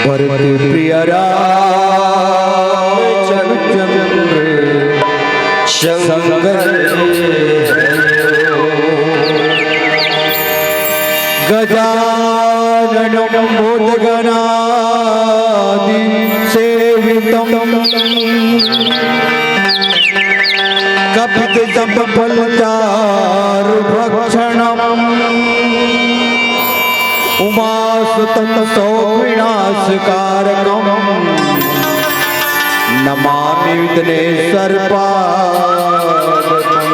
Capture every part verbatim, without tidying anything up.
भरत प्रिय राम चंद्र शंकर गजाननं भूतगणादिसेवितं कपित्थजम्बूफलचारुभक्षणम् उमासुतं शोकविनाशकारकम् नमामि विघ्नेश्वर पादपङ्कजम्।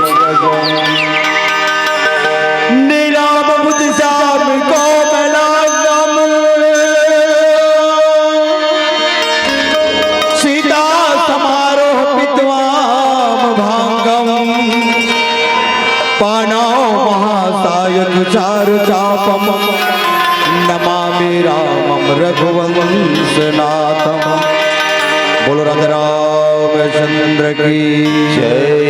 नीलाम्बुजश्यामलकोमलाङ्गम् सीतासमारोहपीतवामभाङ्गम् पाणौ महासायकचारुचापम् नमामि रामं रघुवंशनाथम्। बोलो राधा रामचंद्र की जय।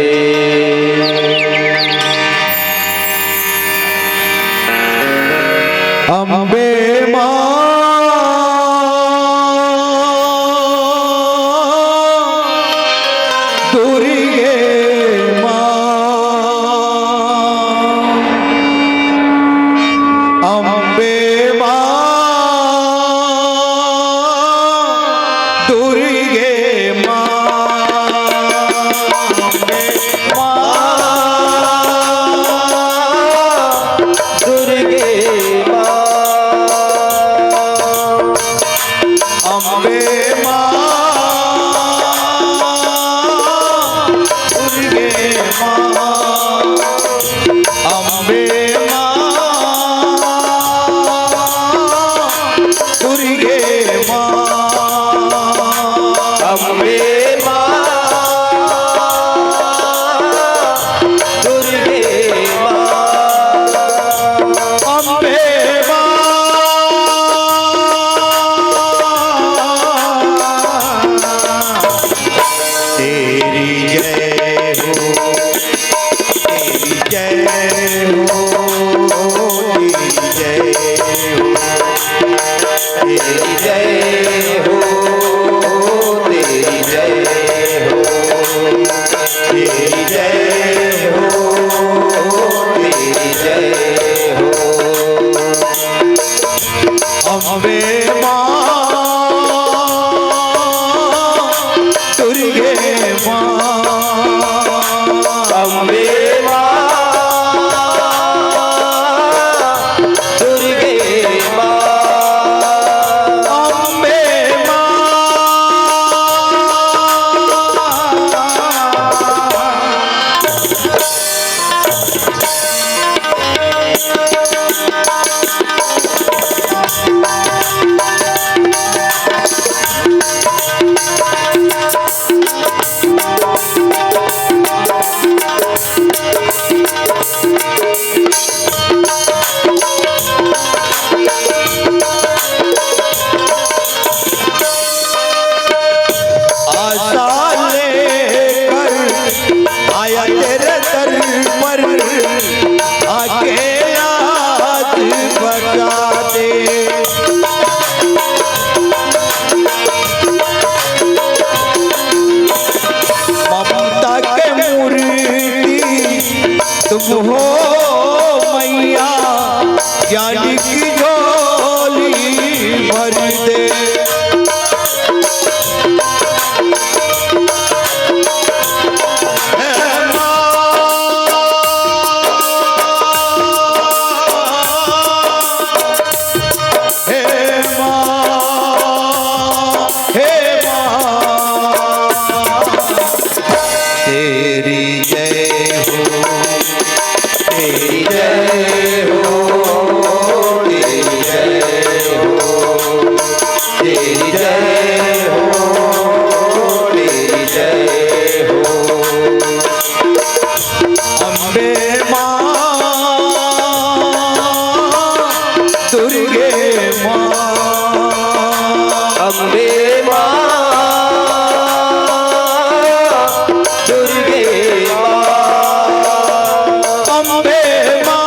अम्बे माँ, दुर्गे माँ, अम्बे माँ, दुर्गे माँ, अम्बे माँ, दुर्गे माँ, अम्बे माँ, दुर्गे माँ, अम्बे माँ, दुर्गे माँ, अम्बे माँ, दुर्गे माँ, अम्बे माँ। तेरी जय हो, तेरी जय हो, तेरी जय हो, तेरी जय हो, तेरी जय हो, तेरी जय हो, तेरी जय हो। अम्बे माँ, दुर्गे माँ, अम्बे माँ, दुर्गे माँ, अम्बे माँ। तेरी जय हो, तेरी जय हो, तेरी जय हो, तेरी जय हो, तेरी जय हो। अम्बे माँ, दुर्गे माँ, अम्बे माँ, दुर्गे माँ, अम्बे माँ।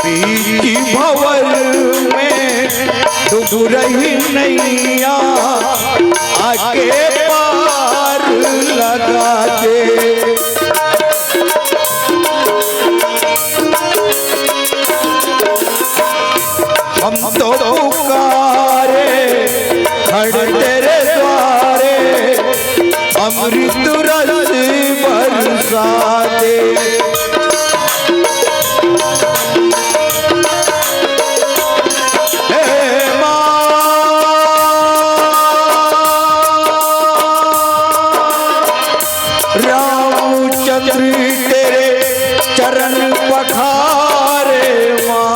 बीच भंवर में डूब रही नैया, आके पार लगा दे। हम तो पुकारे, खड़े तेरे द्वारे, अमृत रस बरसा दे। हे माँ, रामचंद्र तेरे चरण पखारे माँ।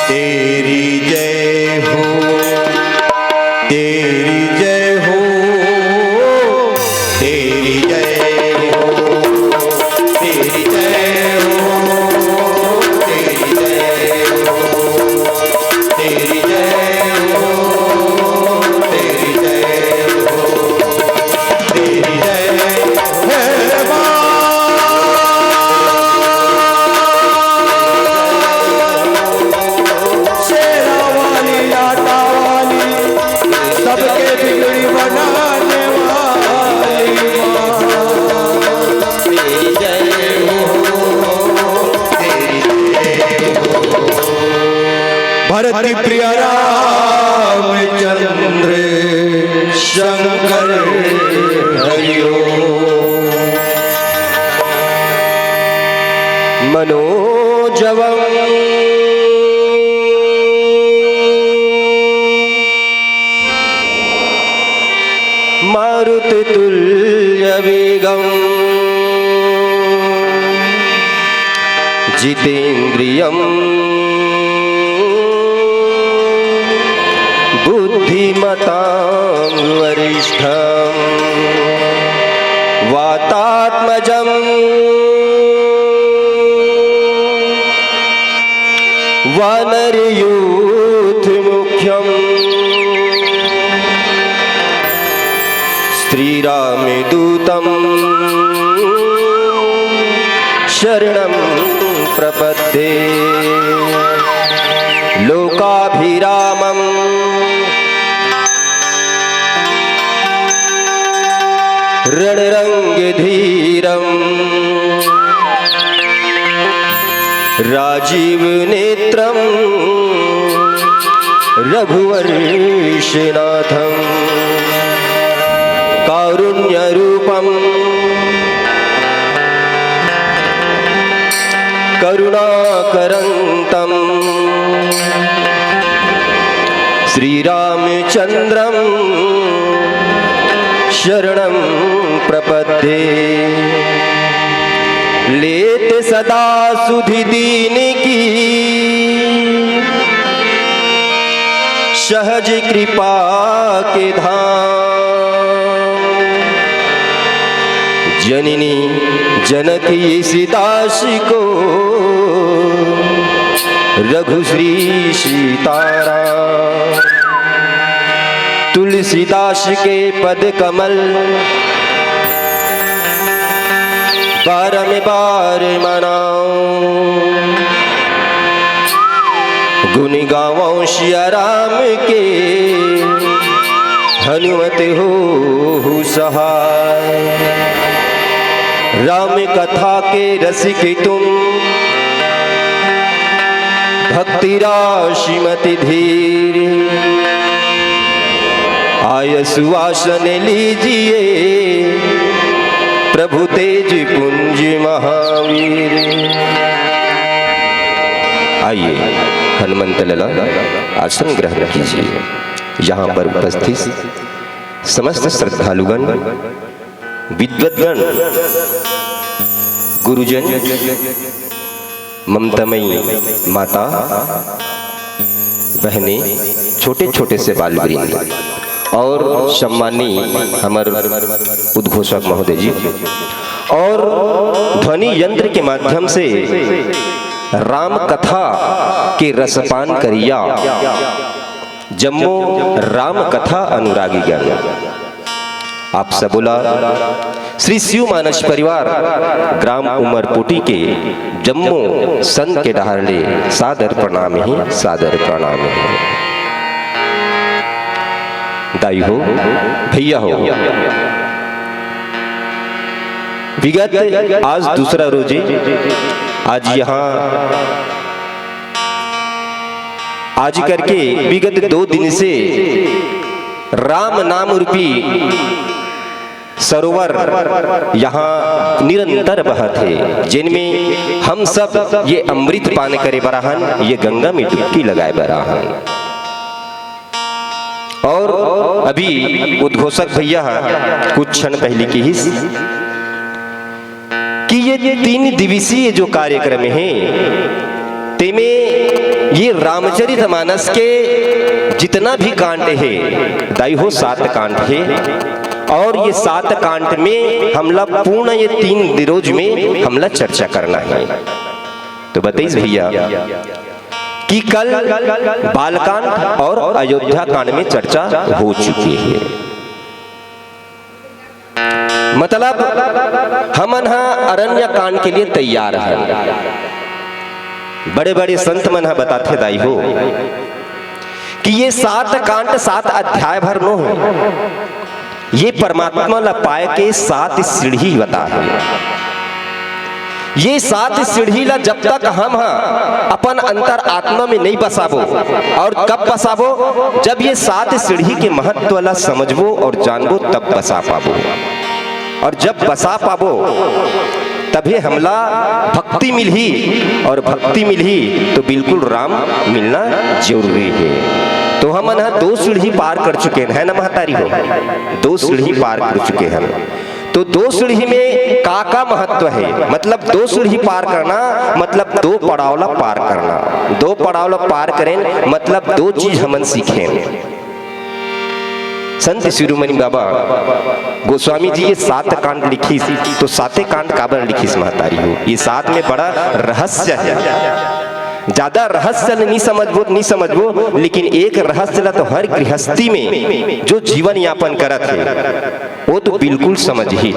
तेरी जय हो, तेरी जय हो, तेरी जय हो, तेरी जय हो, तेरी जय हो, तेरी जय हो, तेरी जय हो, तेरी जय हो। हे माँ, शेरा वाली, लाटा वाली, सबके बिगड़ी बनाने वाली माँ। तेरी जय हो, तेरी जय हो। भरत प्रिय रामचंद्र शंकर हरि ओम। मनोजवम् मारुततुल्यवेगम् जितेन्द्रियम् बुद्धिमतां वरिष्ठम् वातात्मजम् वानरयूथमुख्यम् श्रीरामदूतं शरणं प्रपद्ये। लोकाभिरामं रणरङ्गधीरम् राजीवनेत्रं रघुवंशनाथं कारुण्यरूपं करुणाकरं तं श्रीरामचन्द्रं शरणं प्रपद्ये। लेत सदा सुधि दीन की सहज कृपा के धाम। जननी जनक यश दास को रघु श्री सीताराम। तुलसीदास के पद कमल बारंबार मनाऊं, गुण गावों सिया राम के, हनुमत हो सहाय। राम कथा के रसिक तुम, भक्ति राशि मति धीर। आयसु आसन लीजिए, प्रभु तेज पुंज महावीर। आइए, हनुमंत लला आसन ग्रहण कीजिए। यहाँ पर उपस्थित समस्त श्रद्धालुगण, विद्वद्गण, गुरुजन, ममतामयी माता, बहनें, छोटे छोटे से बाल वृंद और सम्मानी हमर उद्घोषक महोदय जी और ध्वनि यंत्र के माध्यम से राम कथा के रसपान करिया जम्मो राम कथा अनुरागी गण। आप सबोला श्री शिव मानस परिवार ग्राम उमरपोटी के जम्मो संत के डहार ले सादर प्रणाम हे, सादर प्रणाम हे। दाई हो, भैया हो, विगत आज दूसरा रोजे, आज यहाँ आज करके विगत दो दिन से राम नाम रूपी सरोवर यहाँ निरंतर बहत हे, जेन में हम सब ये अमृत पान करे बर आहन, ये गंगा में डुबकी लगाए बर आहन। और अभी उद्घोषक भैया कुछ क्षण पहले किहिस कि ये तीन दिवसीय जो कार्यक्रम हे, तेमे ये रामचरित मानस के जितना भी कांड हे, दाई हो, सात कांड हे, और ये सात कांड में हमला पूर्ण ये तीन रोज में हमला चर्चा करना हे। तो बताइस भैया कि कल बालकांड और अयोध्या कांड में चर्चा हो चुकी हे। मतलब हमन ह अरण्य कांड के लिए तैयार हे। बड़े बड़े संत मन ह बताथे, दाई हो, कि ये सात कांड सात अध्याय भर नो हे, ये परमात्मा ला पाए के सात सीढ़ी बता हे। ये सात सीढ़ी ला जब तक हम ह अपन अंतर आत्मा में नहीं बसाबो, और कब बसाबो? जब ये सात सीढ़ी के महत्व ला समझबो और जानबो, तब बसा पाबो। और जब बसा पाबो, तभे हमला भक्ति मिलही, और भक्ति मिलही तो बिल्कुल राम मिलना जरूरी हे। तो हमन ह दो सीढ़ी पार कर चुके हैं, है ना महतारी हो? दो सीढ़ी पार कर चुके हैं। तो दो सीढ़ी में का का महत्व हे? मतलब दो सीढ़ी पार करना, मतलब दो पड़ाव ला पार करना। दो पड़ाव ला पार करेन, मतलब दो चीज हमन सीखेन। संत शिरोमणि बाबा गोस्वामी जी ये सात कांड लिखिस, तो साते कांड काबर लिखिस महतारी हो? ये सात में बड़ा रहस्य हे। ज्यादा रहस्य ल नहीं समझबो, नहीं समझबो, लेकिन एक रहस्य ला तो हर गृहस्थी में जो जीवन यापन करत हे, वो तो बिल्कुल समझ ही।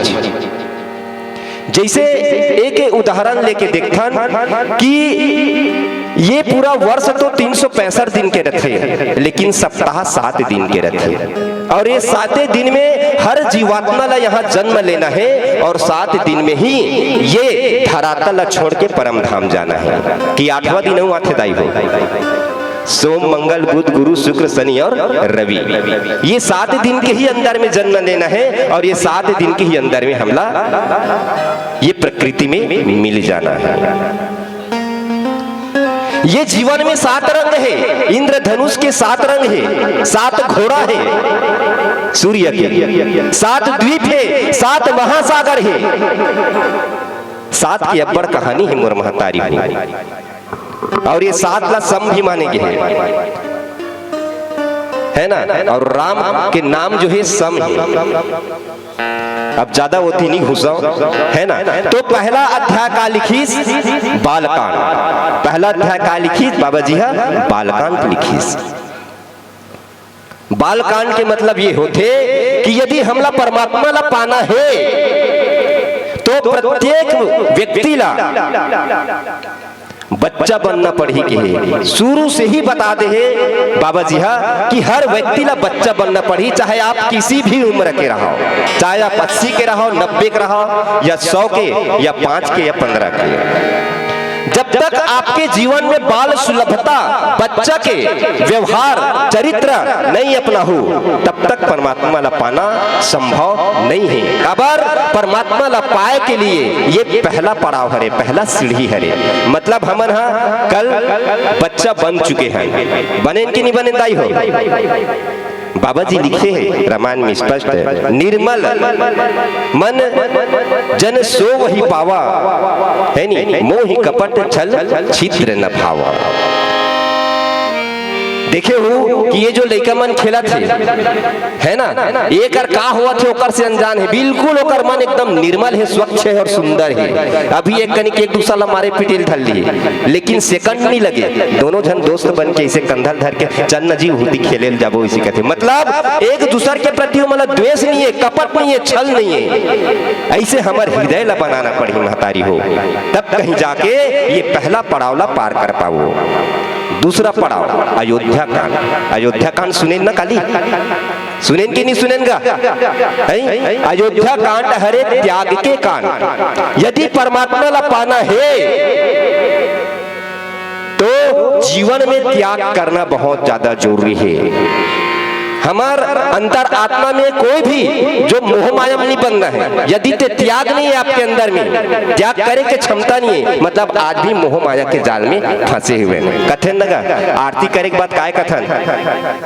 जैसे एक उदाहरण लेके देखथन कि ये पूरा वर्ष तो तीन सौ पैंसठ दिन के रथे, लेकिन सप्ताह सात दिन के रथे, और ये साते दिन में हर जीवात्मा ला यहाँ जन्म लेना हे, और सात दिन में ही ये धरातल ला छोड़ के परम धाम जाना हे। कि आठवां दिन अउ आथे, दाई हो, सोम, मंगल, बुध, गुरु, शुक्र, शनि और रवि, ये सात दिन के ही अंदर में जन्म लेना हे, और ये सात दिन के ही अंदर में हमला ये प्रकृति में मिल जाना हे। ये जीवन में सात रंग हे, इंद्रधनुष के सात रंग हे, सात घोड़ा हे सूर्य के, सात द्वीप हे, सात महासागर हे। सात के अब्बड़ कहानी हे मोर महतारी हो। और ये सात ला सम भी माने गे हे। है ना? और राम के नाम जो है सम है। अब ज्यादा ओती नहीं घुसाओ, है ना? तो पहला अध्याय का लिखिस? बालकांड। पहला अध्याय का लिखिस बाबा जी हा? बालकांड लिखिस। बालकांड के मतलब ये होथे कि यदि हमला परमात्मा ला पाना हे, तो प्रत्येक व्यक्ति ला बच्चा बनना पड़ही के हे। शुरू से ही बता दे हे बाबा जी हा कि हर व्यक्ति ला बच्चा बनना पड़ही, चाहे आप किसी भी उम्र के रहो, चाहे आप अस्सी के रहो, नब्बे के रहो, या सौ के, या पाँच के, या पन्द्रह के। जब तक आपके जीवन में बाल सुलभता, बच्चा के व्यवहार, चरित्र नहीं अपनाहू, तब तक परमात्मा ला पाना संभव नहीं है। काबर? परमात्मा ला पाए के लिए ये पहला पड़ाव हरे, पहला सीढ़ी हरे। मतलब हमन हा कल बच्चा बन चुके हैं, बनेन कि नहीं बनेन दाई हो? बाबा जी लिखे हैं रामायण में स्पष्ट है, "निर्मल मन जन सो वही पावा", है नी, "मोहि कपट छल छिद्र न भावा।" देखे हो कि ये जो लइका मन खेलत हे, है ना, एकर का होवत हे, ओकर से अनजान हे, बिल्कुल ओकर मन एकदम निर्मल हे, स्वच्छ हे और सुंदर हे। अभी एक कनिक एक दूसरा ला मारे पीटे ल धर ली, लेकिन सेकंड नहीं लगे, दोनों झन दोस्त बन के इसे कंधा ल धर के, "चल न जी, उहती खेले ल जाबो," इसे कहते। मतलब एक दूसर के प्रति ओमन ला द्वेष नहीं है, कपट नहीं है, छल नहीं है। ऐसे हमर हृदय ला बनाना पड़ही महतारी हो, तब कहीं जाके ये पहला पड़ाव ला पार कर पाबो। दूसरा पड़ाव अयोध्या कांड। अयोध्या कांड सुनेन ना काली? सुनेन कि नहीं सुनेन गा? हैं? अयोध्या कांड हरे त्याग के कांड। यदि परमात्मा ला पाना हे, तो जीवन में त्याग करना बहुत ज्यादा जरूरी है। हमार अंतर आत्मा में कोई भी जो मोह माया में नहीं बनना है, यदि ते त्याग नहीं है आपके अंदर में, त्याग करे के क्षमता नहीं है, मतलब आज भी मोह माया के जाल में फंसे हुए हैं। कथन लगा आरती करे के बाद काय कथन?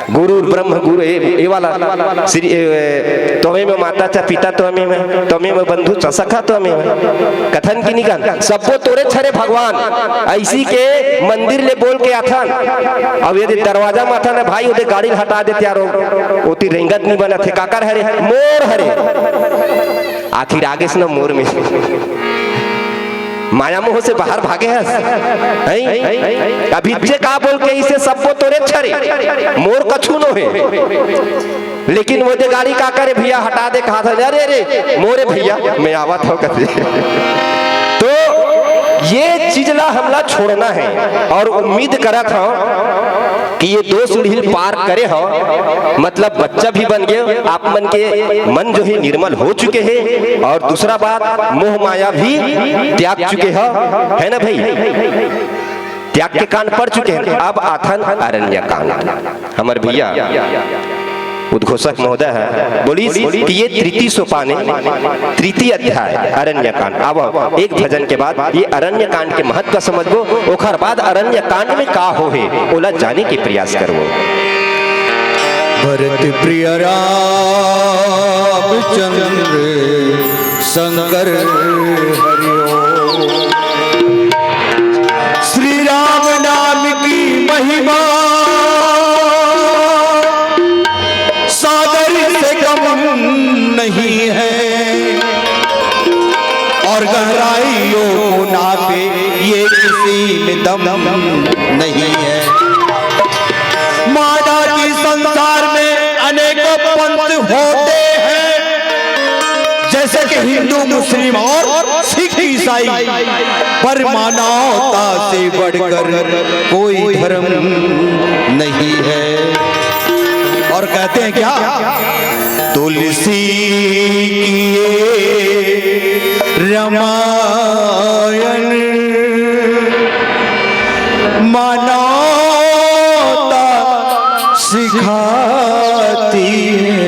गुरु ब्रह्म गुरु, ए, ए वाला श्री, ए, ए, त्वमेव माता च पिता, त्वमेव, त्वमेव बंधु च सखा, त्वमेव। कथन कि नहीं कथन? सब्बो तोरे छरे भगवान, ऐसी के मंदिर ले बोल के आथन। अब यदि दरवाजा में आथन ना भाई, ओदे गाड़ी ल हटा दे त्यारो, ओती रेंगत नहीं बनत हे, काकर हरे? मोर हरे। आखिर आगे से ना मोर में माया मोह से बाहर भागे हस, हैं? अभी जे का बोल के इसे सब्बो तोरे छरे, मोर कछु नो हे। लेकिन वो दे गाड़ी का करे भैया, हटा दे, कहा था, "अरे रे, मोरे भैया, मैं आवत हूँ," कहते। तो ये चीज ला हमला छोड़ना है और उम्मीद करत हूँ कि ये दो सीढ़ी पार करे हो, मतलब बच्चा भी बन गए, आप मन के मन जो है निर्मल हो चुके हैं, और दूसरा बात मोह माया भी त्याग चुके हो, है ना भाई? त्याग के कांड पढ़ चुके हैं। अब आथन अरण्य कांड। हमर भैया उद्घोषक महोदय है, बोलिस कि ये तृतीय सोपाने, तृतीय अध्याय अरण्य कांड। अब एक भजन के बाद ये अरण्य कांड के महत्व समझबो, ओखर बाद अरण्य कांड में का हो हे, ओला जाने के प्रयास करबो। भरत प्रिय रामचंद्र शंकर हरि ओम। श्री राम नाम की महिमा सागर से कम नहीं है, और गहराइयों को नापे ये किसी में दम नहीं है। माना कि संसार में अनेकों पंथ होते हैं, जैसे कि हिंदू, मुस्लिम और सिख, ईसाई, पर मानवता से बढ़कर कोई धर्म नहीं है। और कहते हैं क्या? तुलसी की ये रामायण मानवता सिखाती है।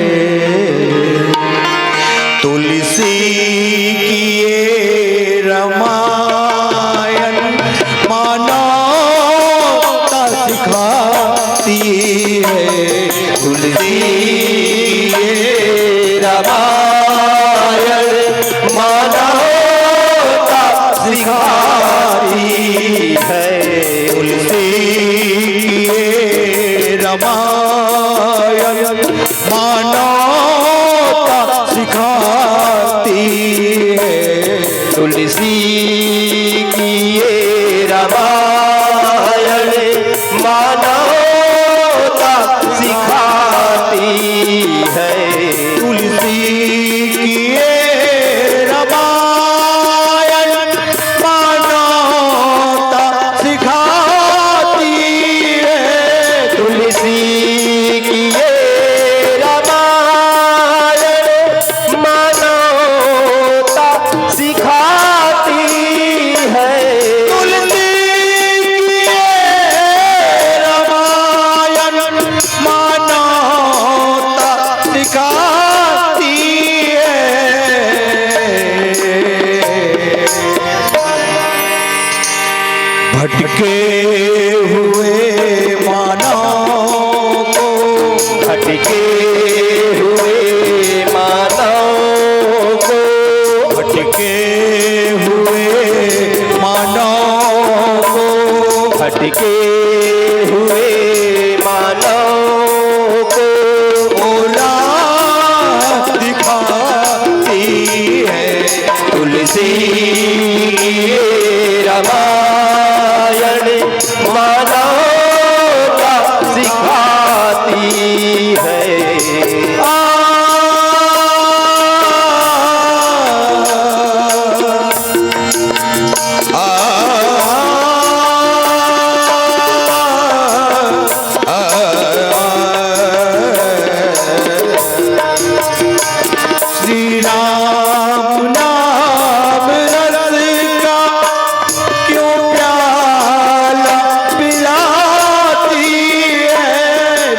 तुलसी की ये रामायण मानवता सिखाती है। तुलसी ये रामायण मानवता सिखाती है। तुलसी ये रामायण मानवता सिखाती है तुलसी की ये रामायण। मानवता सिखाती है तुलसी की ये रामायण। मानवता सिखाती है तुलसी की ये रामायण। मानवता सिखाती है तुलसी की ये रामायण। मानवता सिखाती है। भटके हुए मानव को, भटके हुए मानव को, भटके हुए मानव को, भटके हुए मानव को ओला दिखाती है तुलसी ये रामायण। मानवता सिखाती है। आ, आ, आ, आ, श्री राम नाम रस का क्यों प्याला पिलाती है?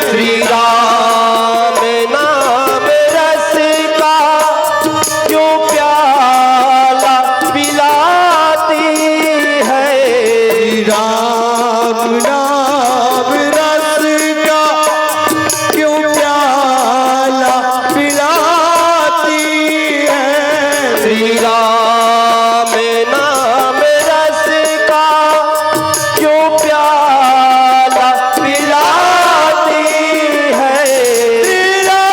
श्री राम नाम रस का क्यों प्याला पिलाती है? श्री राम नाम रस का क्यों प्याला पिलाती है? श्री राम नाम रस का क्यों प्याला पिलाती है? श्री राम।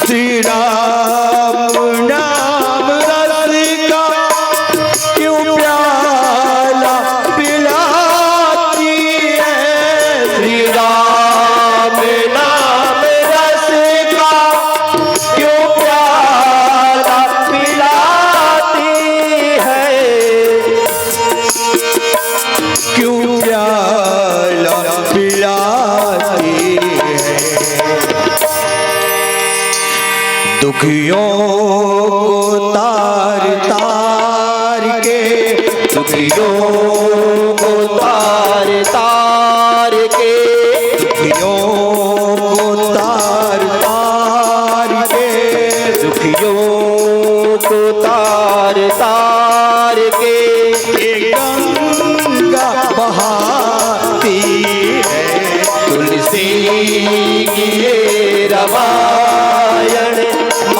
श्री राम नाम रस का क्यों प्याला पिलाती है? श्री राम नाम रस का क्यों प्याला पिलाती है? क्यों प्याला पिलाती है? दुखियों को तार तार के, दुखियों को तार तार के, दुखियों को तार तार के, दुखियों को तार तार के ये गंगा बहाती है। तुलसी की ये रामायण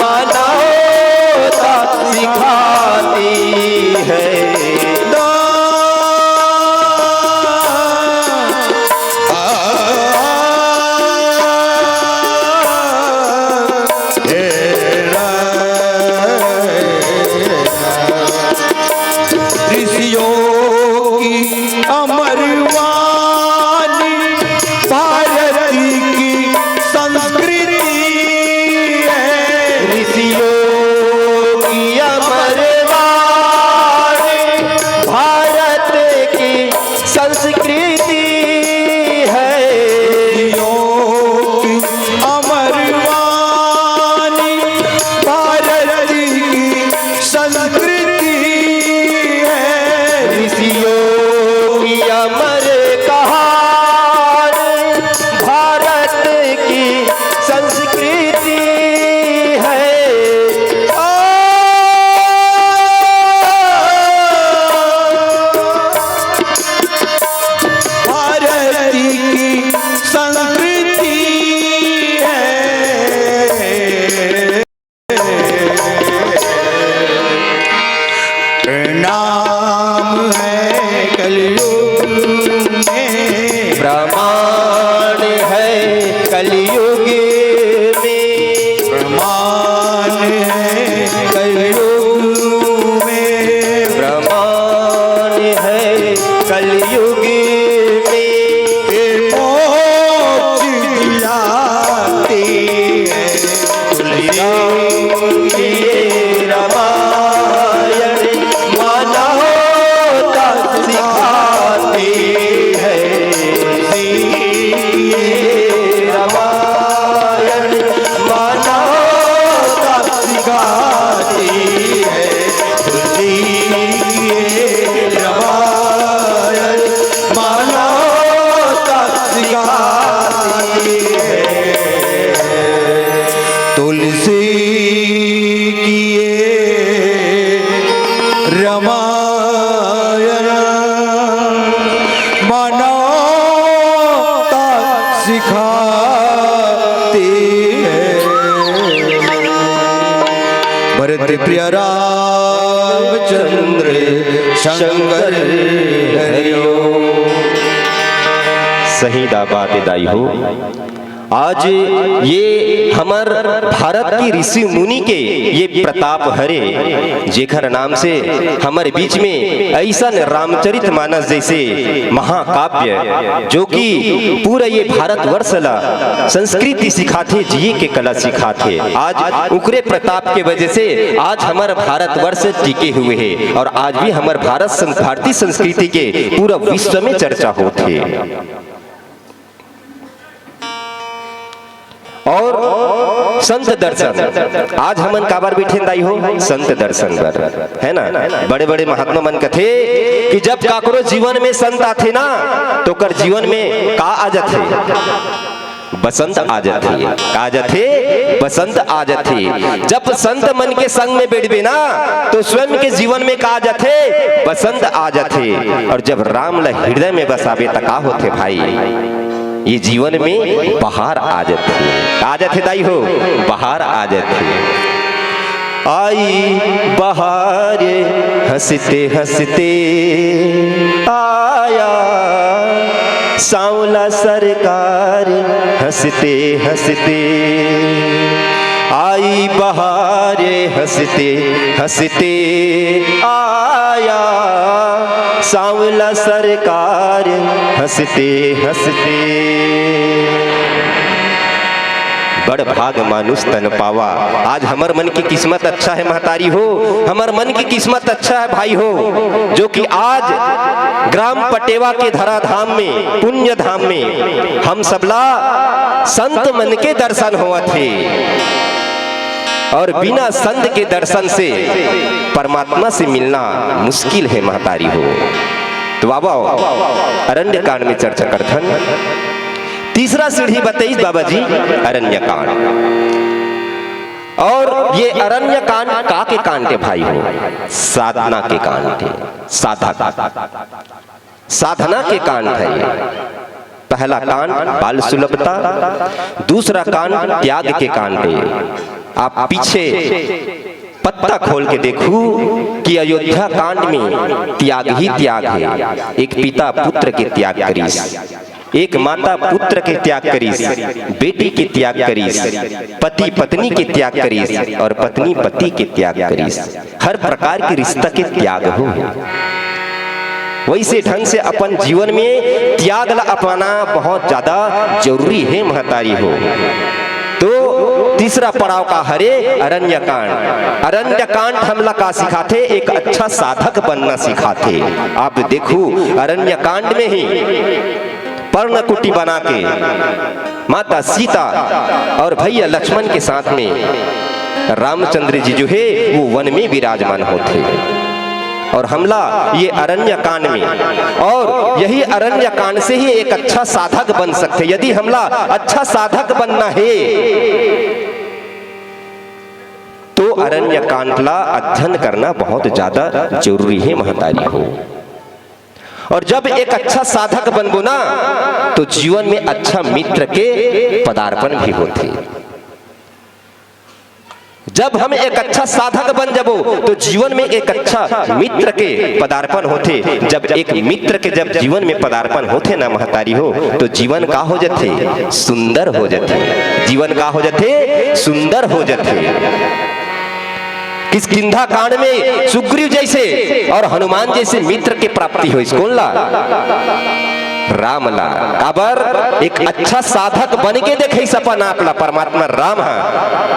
मानवता सिखाती है। ऋषियों की अमर वाणी, भारत की संस्कृति सिखाती है। भरत प्रिय रामचंद्र शंकर हरिओ। सही दा बात दाई हो। आज ये हमर भारत की ऋषि मुनि के ये प्रताप हरे, जेखर नाम से हमर बीच में ऐसन रामचरित मानस जैसे महाकाव्य, जो कि पूरा ये भारतवर्ष ला संस्कृति सिखाथे, जिए के कला सिखाथे। आज उकरे प्रताप के वजह से आज हमर भारतवर्ष टिके हुए हे और आज भी हमर भारत सं-, भारतीय संस्कृति के पूरा विश्व में चर्चा होथे। और संत दर्शन, आज हमन काबर बैठे दाई हो? संत दर्शन बर, है ना? बड़े-बड़े महात्मा मन कथे कि जब काकरो जीवन में संत आथे ना, तो ओकर जीवन में का आ जाथे? बसंत आ जाथे। का आ जाथे? बसंत आ जाथे। जब संत मन के संग में बैठबे ना, तो स्वयं के जीवन में का आ जाथे? बसंत आ जाथे। और जब राम ला हृदय में बसाबे, त का होथे भाई? ये जीवन में बहार आ जाथे। आ जाथे दाई हो, बहार आ जाथे। आई बहार हंसते हंसते आया, सांवला सरकार हंसते हंसते। आई बहार हंसते हंसते आया, सांवला सरकार हंसते हंसते। बड़ भाग मानुष तन पावा। आज हमर मन की किस्मत अच्छा है महतारी हो, हमर मन की किस्मत अच्छा है भाई हो, जो कि आज ग्राम पटेवा के धराधाम में, पुण्य धाम में हम सबला संत मन के दर्शन होवत हे। और बिना संत के दर्शन से परमात्मा से मिलना मुश्किल है महतारी हो। तो बाबा, अरण्य कांड में चर्चा करथन। तीसरा सीढ़ी बताइस बाबा जी, अरण्य कांड। और ये अरण्य कांड का के कांड हे भाई हो? साधना के कांड हे। साधक, साधना के कांड हे। पहला कांड बाल सुलभता, दूसरा कांड त्याग के कांड हे। आप पीछे पत्ता खोल के देखू कि अयोध्या कांड में त्याग ही त्याग हे। एक पिता पुत्र के त्याग करिस, एक माता पुत्र के त्याग करिस, बेटी के त्याग करिस, पति पत्नी के त्याग करिस और पत्नी पति के त्याग करिस। हर प्रकार के रिश्ता के त्याग हो। वैसे ढंग से अपन जीवन में त्याग ला अपनाना बहुत ज्यादा जरूरी हे महतारी हो। तो तीसरा पड़ाव का हरे? अरण्य कांड। अरण्य कांड हमला का सिखाथे? एक अच्छा साधक बनना सिखाथे। आप देखू, अरण्य कांड में ही पर्णकुटी बना के माता सीता और भैया लक्ष्मण के साथ में रामचंद्र जी जो हे, वो वन में विराजमान होथे। और हमला ये अरण्य कांड में, और यही अरण्य कांड से ही एक अच्छा साधक बन सकथे। यदि हमला अच्छा साधक बनना हे, तो अरण्य कांड ला अध्ययन करना बहुत ज्यादा जरूरी हे महतारी हो। और जब एक अच्छा साधक बनबो ना, तो जीवन में अच्छा मित्र के पदार्पण भी होथे। जब हम एक अच्छा साधक बन जबो, तो जीवन में एक अच्छा मित्र के पदार्पण होथे। जब एक मित्र के जब जीवन में पदार्पण होथे ना महतारी हो, तो जीवन का हो जथे? सुंदर हो जथे। जीवन का हो जथे? सुंदर हो जथे। किष्किंधा कांड में सुग्रीव जैसे और हनुमान जैसे मित्र के प्राप्ति होइस। कोन ला? राम ला। काबर? एक अच्छा साधक बन के देखइस अपन आप ला परमात्मा राम ह,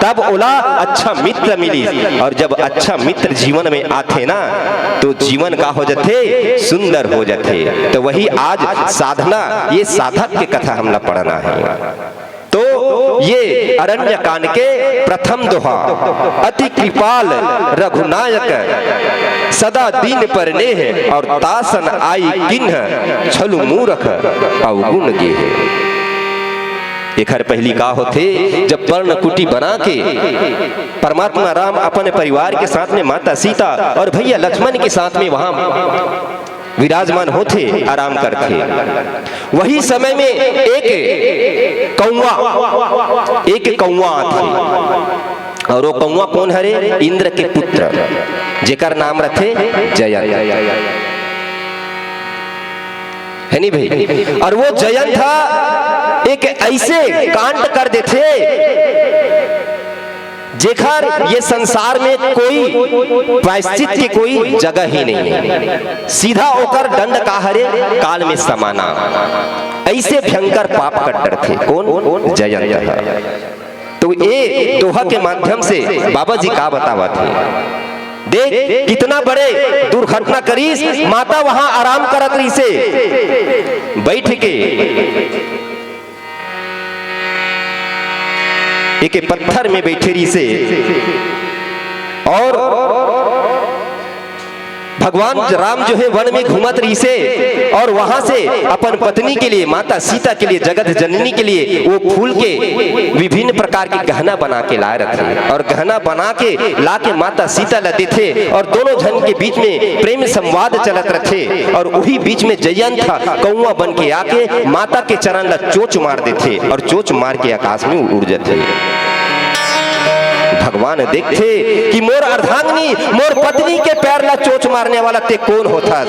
तब ओला अच्छा मित्र मिलिस। और जब अच्छा मित्र जीवन में आथे ना, तो जीवन का हो जथे? सुंदर हो जथे। तो वही आज साधना, ये साधक के कथा हमला पढ़ना हे। तो ये अरण्य कांड के प्रथम दोहा, अति कृपाल रघुनायक, सदा दीन पर नेह और तासन आई किन्ह, छलु मूरख अवगुण गेह। एखर पहिली का होथे, जब पर्णकुटी बना के परमात्मा राम अपन परिवार के साथ में, माता सीता और भैया लक्ष्मण के साथ में वहां विराजमान होथे, आराम करथे। वही समय में एक कौआ, एक कौआ आथे, और वो कौआ कौन हरे? इंद्र के पुत्र, जेकर नाम रथे जयंत, है नी भाई? और वो जयंत हा एक ऐसे कांड कर देथे, जेकर ये संसार में कोई प्रायश्चित के कोई जगह ही नहीं है। सीधा ओकर दंड का हरे? काल में समाना। ऐसे भयंकर पाप कर डरथे। कौन? जयंत ह। तो ये दोहा के माध्यम से बाबा जी का बतावत हे, देख कितना बड़े दुर्घटना करीस। माता वहां आराम करत रहिसे, बैठ के एके पत्थर में बैठे रहिसे, और भगवान राम जो है वन में घूमत रहिसे, और वहां से अपन पत्नी के लिए, माता सीता के लिए, जगत जननी के लिए वो फूल के विभिन्न प्रकार के गहना बना के लाए रथे, और गहना बना के ला के माता सीता ला देथे, और दोनों झन के बीच में प्रेम संवाद चलत रथे। और वही बीच में जयंत ह कौआ बन के आके माता के चरण ला चोंच मार देथे, और चोंच मार के आकाश में उड़ जथे। भगवान देखथे कि मोर अर्धांगिनी, मोर पत्नी के पैर ला चोंच मारने वाला ते कौन होथस?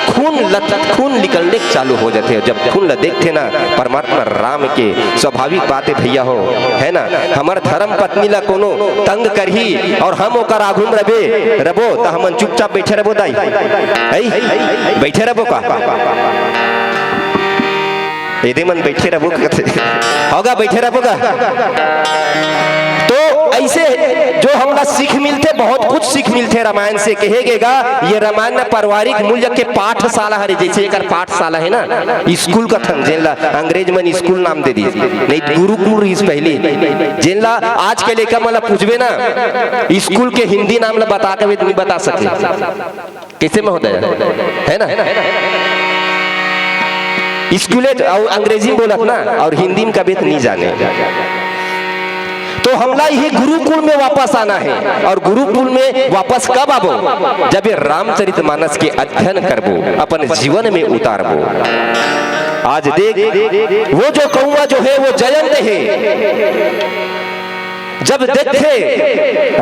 खून लत-, खून निकलने चालू हो जाथे। जब खून ला देखथे ना, परमात्मा राम के स्वाभाविक बात हे भैया हो, है ना? हमर धर्म पत्नी ला कोनो तंग करही और हम ओकर आघू में रबे, रबो, त हमन चुपचाप बैठे रबो दाई, है? बैठे रबो का? एदे मन बैठे रबो का कथे। होगा, बैठे रबो का। तो ऐसे जो हमला सीख मिलथे, बहुत कुछ सीख मिलथे रामायण से। कहे गेगा, ये रामायण ना पारिवारिक मूल्य के पाठशाला हरे, जैसे एकर पाठशाला है ना, स्कूल कथन, जेन ला अंग्रेज मन स्कूल नाम दे दिस, नहीं गुरुकुल रहिस पहली। जेन ला आज के लइका मन ला पूछबे ना, स्कूल के हिंदी नाम ला बता के भी नहीं बता सके। कैसे महोदय? है ना? स्कूले और अंग्रेजी में बोलत ना, और हिंदी में कभी तो नहीं जाने। तो हमला यही गुरुकुल में वापस आना है। और गुरुकुल में वापस कब आबो? जब ये रामचरितमानस के अध्ययन करबो, अपन जीवन में उतारबो। आज देख, वो जो कौआ जो है, वो जयंत है। जब देखथे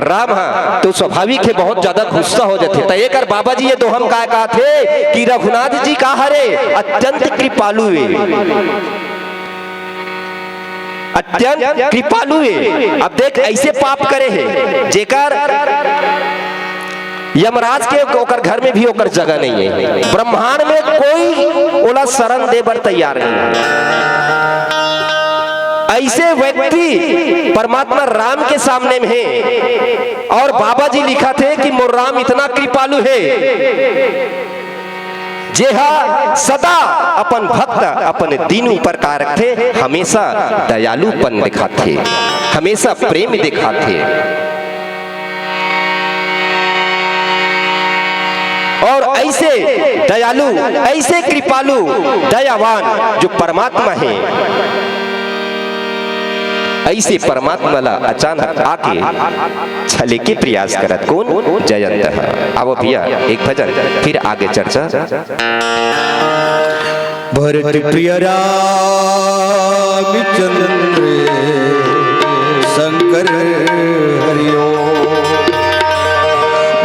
राम ह, तो स्वाभाविक हे, बहुत ज्यादा गुस्सा हो जाथे। त एकर बाबा जी ये दोहा म काय कहत हे कि रघुनाथ जी का हरे, अत्यंत कृपालु हे, अत्यंत कृपालु हे। अब देख, ऐसे पाप करे हे, जेकर यमराज के ओकर घर में भी ओकर जगह नहीं है। ब्रह्मांड में कोई ओला शरण दे बर तैयार नहीं है। ऐसे व्यक्ति परमात्मा राम के सामने में है। और बाबा जी लिखत हे कि मोर राम इतना कृपालु है, जेहा सदा अपन भक्त, अपन दीन ऊपर का रखथे, हमेशा दयालुपन दिखाथे, हमेशा प्रेम दिखाथे। और ऐसे दयालु, ऐसे कृपालु, दयावान जो परमात्मा है, ऐसे परमात्मा ला अचानक आके छले के प्रयास करत कौन? जयंत ह। आवो भैया, एक भजन, फिर आगे चर्चा। भरत प्रिय रामचंद्र शंकर हरिओ।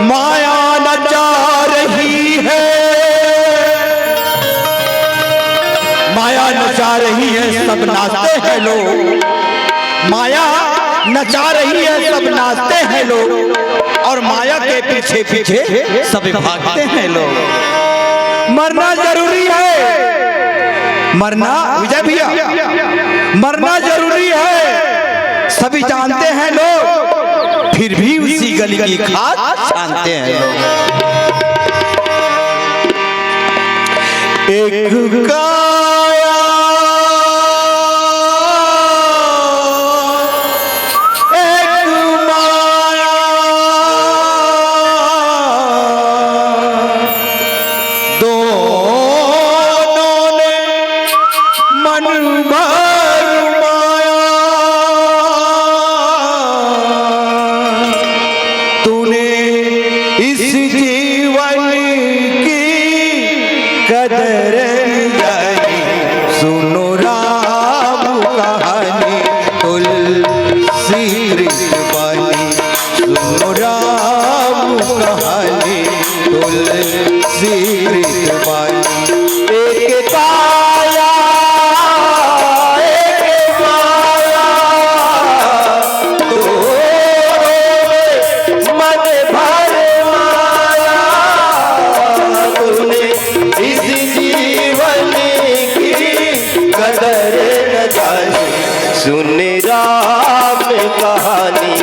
माया नचा रही है, माया नचा रही है, सब नाचते हैं लोग। माया नचा रही है, सब नाचते हैं लोग, और माया के पीछे पीछे सब भागते हैं लोग। मरना जरूरी है, मरना, विजय भैया, मरना जरूरी है, सभी जानते हैं लोग, फिर भी उसी गली की खाद छानते हैं लोग। एक काया, एक माया, दोनों ने मन भर माया। तूने इस जीवन की कदर नहीं सुन राम कहानी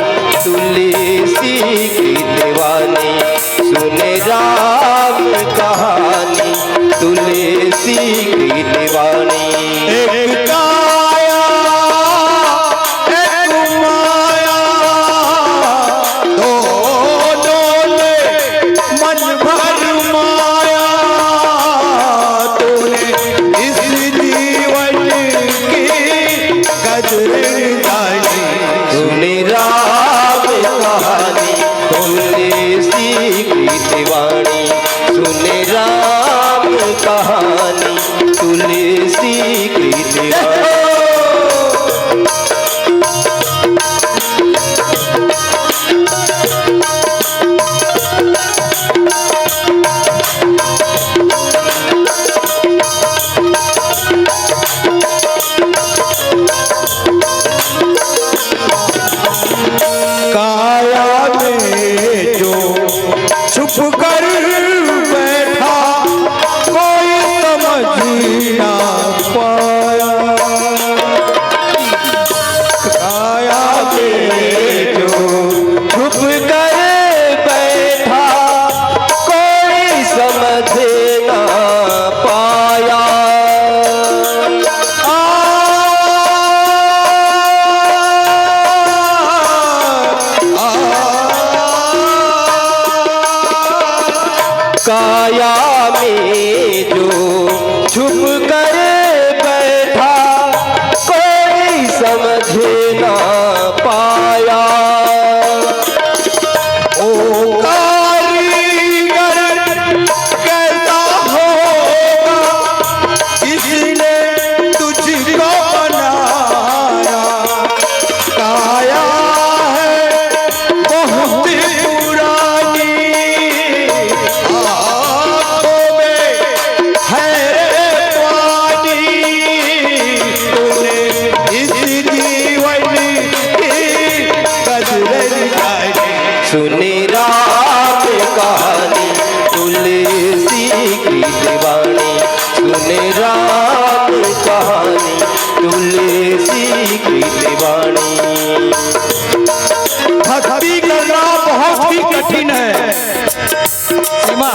तुलसी की दीवानी, सुन राम कहानी तुलसी की दीवानी। एक काया, एक माया, दोनों ने मन भर माया। तूने इस जीवन की कदर जानी। सुन राम कहानी तुलसी की दीवानी, सुन राम कहानी तुलसी की दीवानी। काया में जो छुप कर बैठा, कोई समझ ना पाया। काया में जो छुप कर बैठा, कोई समझ ना पाया। आ, आ, काया में जो छुप कर बैठा, कोई समझ ना पाया। ओ कारीगर, कैसा होगा जिसने तुझको बनाया? काया है बहुत पुरानी, आंखों में है रे पानी। तूने इस जीवन की कदर जानी। सुन राम कहानी तुलसी की दीवानी, सुन राम कहानी तुलसी की दीवानी। भक्ति करना बहुत ही कठिन है सीमा।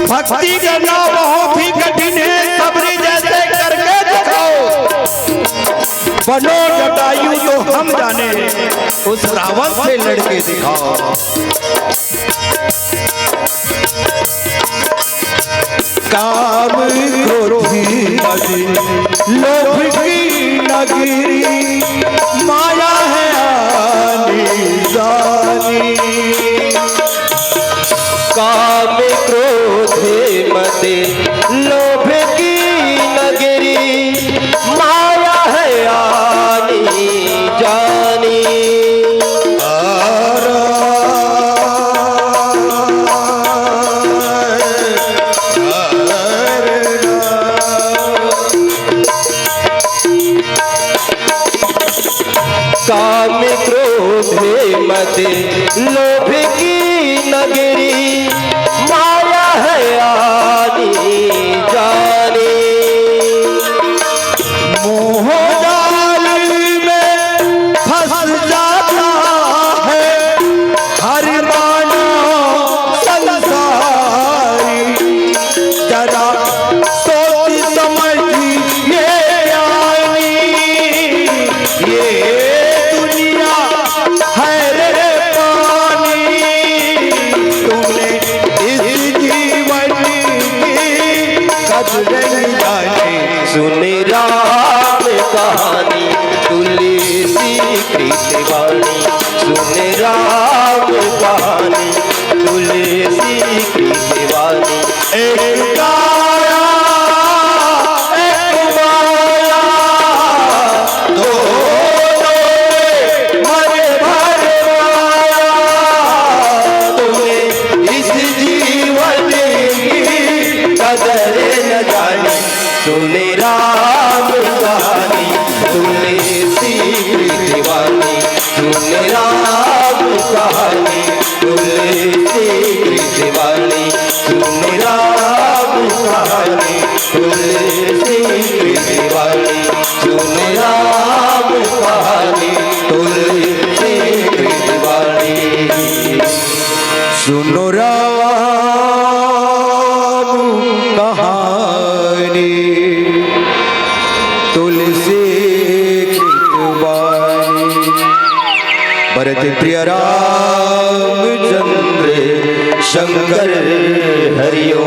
भक्ति करना बहुत ही कठिन है। सबरी जैसे करके दिखाओ, बनो जटायु तो हम जाने, उस रावण से लड़के दिखाओ। काम क्रोधी मद लोभ की नगरी, माया है आनी जानी। काम क्रोध मद लोभ की नगरी, माया है आनी जानी। काम क्रोध मद लोभ की नगरी, माया है आनी जानी। मोह जाल में फंस जाता है हर मानव संसारी। जरा सोच समझ ये आनी, ये दुनिया है रे पानी। तूने इस जीवन की कदर नहीं जानी। सुन राम कहानी तुलसी की दीवानी, सुन राम कहानी तुलसी की दीवानी। एक काया, एक माया, दोनों में मन भर माया। तूने इस जीवन की कदर न जानी। सुन राम कहानी तुलसी की दीवानी, सुन राम कहानी तुलसी की दीवानी, सुन राम कहानी तुलसी की दीवानी, सुन राम सुनो राम कहानी तुलसी की बानी। भरत प्रिय रामचंद्र शंकर हरिओ।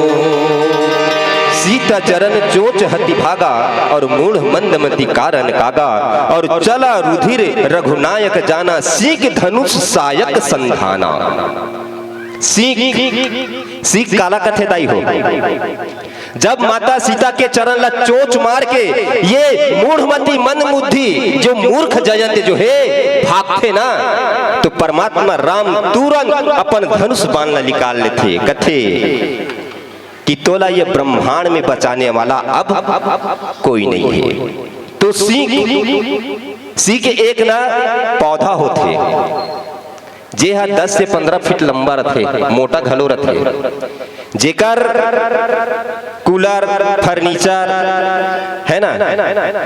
सीता चरण चोच हति भागा, और मूढ़ मंदमति कारण कागा, और चला रुधिर रघुनायक जाना, सीक धनुष सायक संधाना। सीक, सीक काला कथे दाई हो? जब माता सीता के चरण ला चोच मार के ये मूढ़मति मंदबुद्धि जो मूर्ख जयंत जो हे भागथे ना, तो परमात्मा राम तुरंत अपन धनुष बाण ला निकाल लेथे, कथे कि तोला ये ब्रह्मांड में बचाने वाला अब कोई नहीं है। तो सीक, सीक एक ना पौधा होथे, जे ह दस से पंद्रह फीट लंबा रथे, मोटा घलो रथे, जेकर कूलर, फर्नीचर, है ना,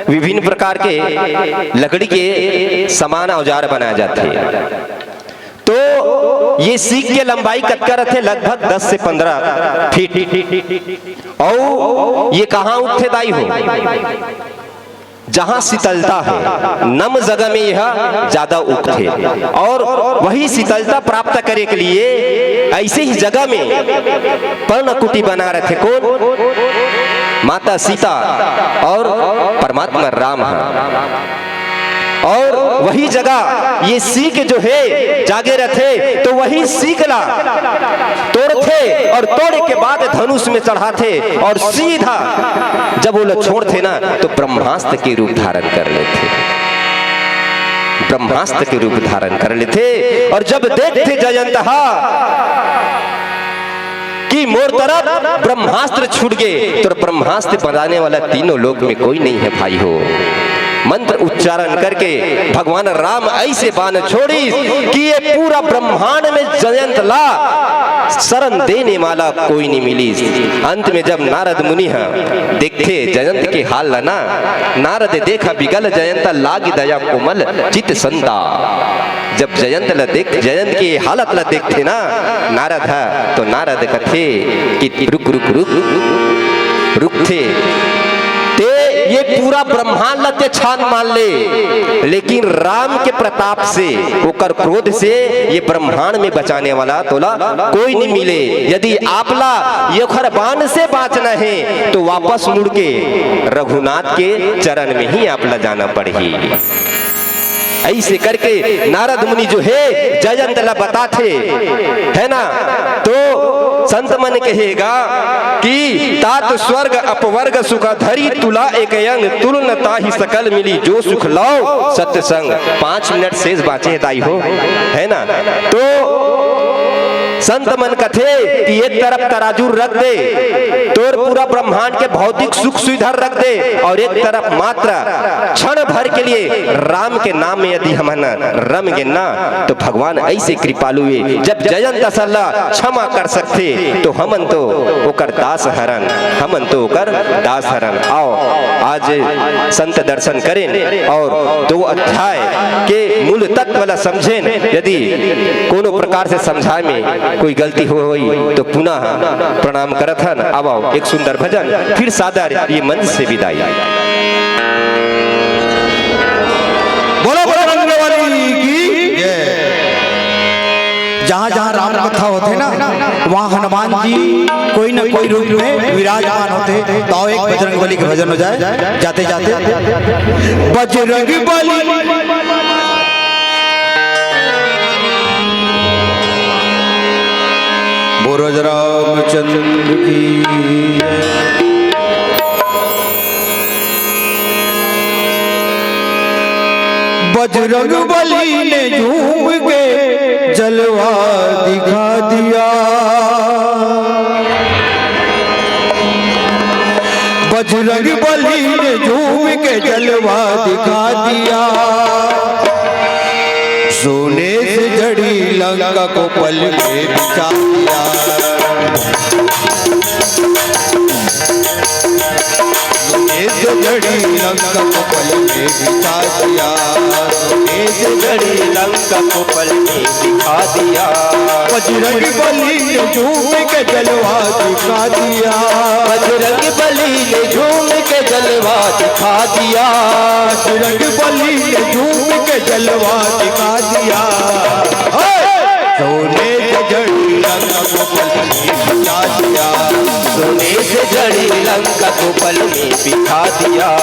विभिन्न प्रकार के लकड़ी के सामान औजार बनाए जाथे। तो ये सीक के लंबाई कतका रथे? लगभग दस से पंद्रह फीट। अउ ये कहाँ उगथे दाई हो? जहाँ शीतलता है, नम जगह में यह ज्यादा उगथे। और वही शीतलता प्राप्त करे के लिए ऐसे ही जगह में पर्णकुटी बना रथे। कौन? माता सीता और परमात्मा राम है। और वही जगह ये सीक जो है जागे रथे, तो वही सीक ला तोड़थे और तोड़े के बाद धनुष में चढ़ाथे और सीधा जब वो ला छोड़थे ना, तो ब्रह्मास्त्र के रूप धारण कर लेथे, ब्रह्मास्त्र के रूप धारण कर लेथे। और जब देखथे जयंत हा कि मोर तरफ ब्रह्मास्त्र छूट गे, तो ब्रह्मास्त्र बनाने वाला तीनों लोक में कोई नहीं है भाई हो। मंत्र उच्चारण करके भगवान राम ऐसे बाण छोड़िस कि ये पूरा ब्रह्मांड में जयंत ला शरण देने वाला कोई नहीं मिलिस। अंत में जब नारद मुनि ह देखथे जयंत के हाल ला ना, नारद देखा बिगल जयंत लाग दया कोमल चित संता। जब जयंत ला देख, जयंत के हालत ला देखथे ना नारद ह, तो नारद कथे कि रुक, रुक, रुक, रुकथे। ते ये पूरा ब्रह्मांड ला ते छान मान ले, लेकिन राम के प्रताप से, ओकर क्रोध से ये ब्रह्मांड में बचाने वाला तोला कोई नहीं मिले। यदि आपला ये ओखर बाण से बांचना है, तो वापस मुड़ के रघुनाथ के चरण में ही आपला जाना पड़ही। ऐसे करके नारद मुनि जो है जयंत ला बताथे, है ना, तो संत मन कहेगा कि तात स्वर्ग अपवर्ग सुख धरी तुला एक अंग, तुल न ताहि सकल मिली जो सुख लौ सत्संग। पाँच मिनट शेष बांचे हे दाई हो, है ना। तो संत मन कथे कि एक तरफ तराजू रख दे, तोर पूरा ब्रह्मांड के भौतिक सुख सुविधा रख दे, और एक तरफ मात्र क्षण भर के लिए राम के नाम में यदि हमन रम गे ना, तो भगवान ऐसे कृपालु हे, जब जयंत असल ला क्षमा कर सकथे, तो हमन तो ओकर दास हरन, हमन तो ओकर दास हरन। आओ, आज संत दर्शन करेन और दो अध्याय के मूल तत्व ला समझेन। यदि कोनो प्रकार से समझाए में कोई गलती हो होई, तो पुनः प्रणाम करत हन। अब आओ, एक सुंदर भजन, फिर सादर ये मंच से विदाई। बोलो बजरंग बली की जय। जहाँ जहाँ राम कथा होथे ना, वहाँ हनुमान जी कोई ना कोई रूप में विराजमान होथे। तो आओ, एक बजरंग बली के भजन हो जाए जाते जाते। बजरंग बली बोरज रामचंद्र की। बजरंग बली ने झूम के जलवा दिखा दिया। बजरंग बली ने झूम के जलवा दिखा दिया। सोने से जड़ी लंका को पल में बिछा दिया। सोने से जड़ी लंका को पल में बिता दिया। सोने से जड़ी लंका को पल में दिखा दिया। बजरंग बली ने झूम के जलवा दिखा दिया। बजरंग बली ने झूम के जलवा दिखा दिया। बजरंग बली ने झूम के जलवा दिखा दिया। हे! सोने से जड़ी लंका को पल में बिता दिया। सोने से जड़ी लंका को पल में बिता दिया।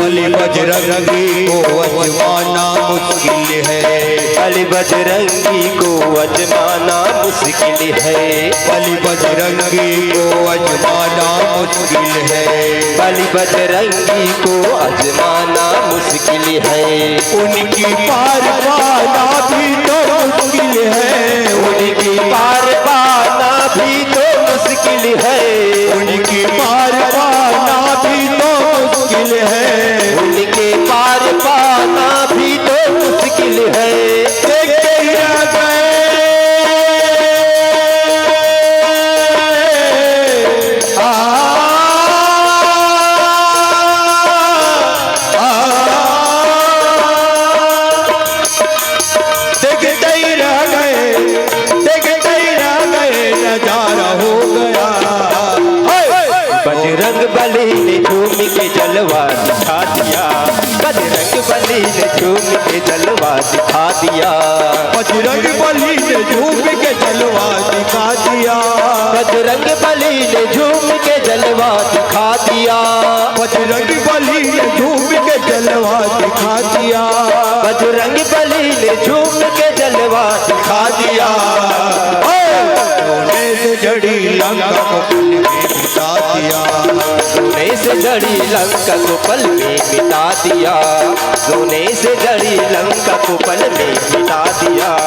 बलि बजरंगी को आजमाना मुश्किल है। बलि बजरंगी को आजमाना मुश्किल है। बलि बजरंगी को आजमाना मुश्किल है। बलि बजरंगी को आजमाना मुश्किल है। उनकी पार पाना भी तो मुश्किल है। उनकी पार पाना भी तो मुश्किल है। उनकी पार पाना भी तो मुश्किल है। उनके पार पाना भी तो मुश्किल है। देखते ही रह गए। आ, आ, देखते ही रह गए, देखते ही रह गए, नजारा हो गया। बजरंग बली ने झूम के जलवा दिखा दिया। बजरंग बली ने झूम के जलवा दिखा दिया। बजरंग बली ने झूम के जलवा दिखा दिया। बजरंग बली ने झूम के जलवा दिखा दिया। बजरंग बली ने झूम के जलवा दिखा दिया। बजरंग बली ने झूम के जलवा दिखा दिया। ओ! सोने से जड़ी लंका को पल में बिता दिया। सोने से जड़ी लंका को पल में बिता दिया। सोने से जड़ी लंका को पल में बिता दिया।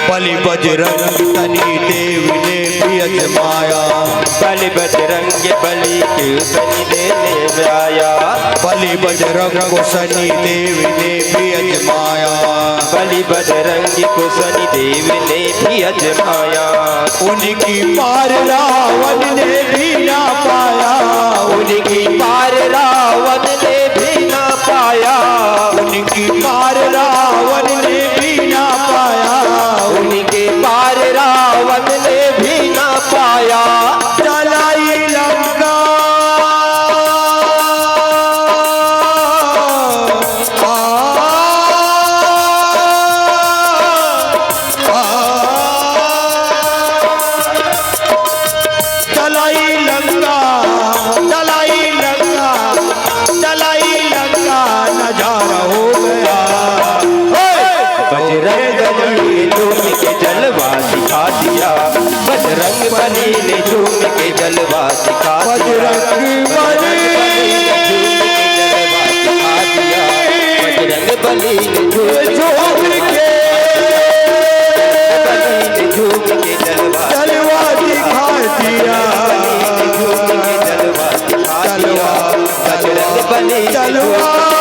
बलि बजरंग शनि देव ने भी अजमाया। बलि बजरंग बलि के शनि देव ने आया। बलि बजरंग को शनि देव ने भी अजमाया। बलि बजरंग को शनि देव ने भी अजमाया। उनकी पार रावण ने भी ना पाया। उनकी पार रावण ने भी ना पाया। उनकी पार रावण ने भी ना पाया। उनके पार रावण ने भी ना पाया। जलाई लंका। आ, आ, आ, जलाई लंका, जलाई लंका, जलाई लंका, नजारा हो गया। ओए! बजरंग बली ने झूम के जलवा दिखा दिया। बजरंग बली ने झूम के जलवा दिखा दिया। बजरंग बली ने झूम के जलवा दिखा दिया। बजरंग बली ने झूम के, झूम के, बली ने झूम के जलवा जलवा दिखा दिया। बजरंग बली ने झूम के जलवा दिखा दिया। जलवा, बजरंग बली ने जलवा।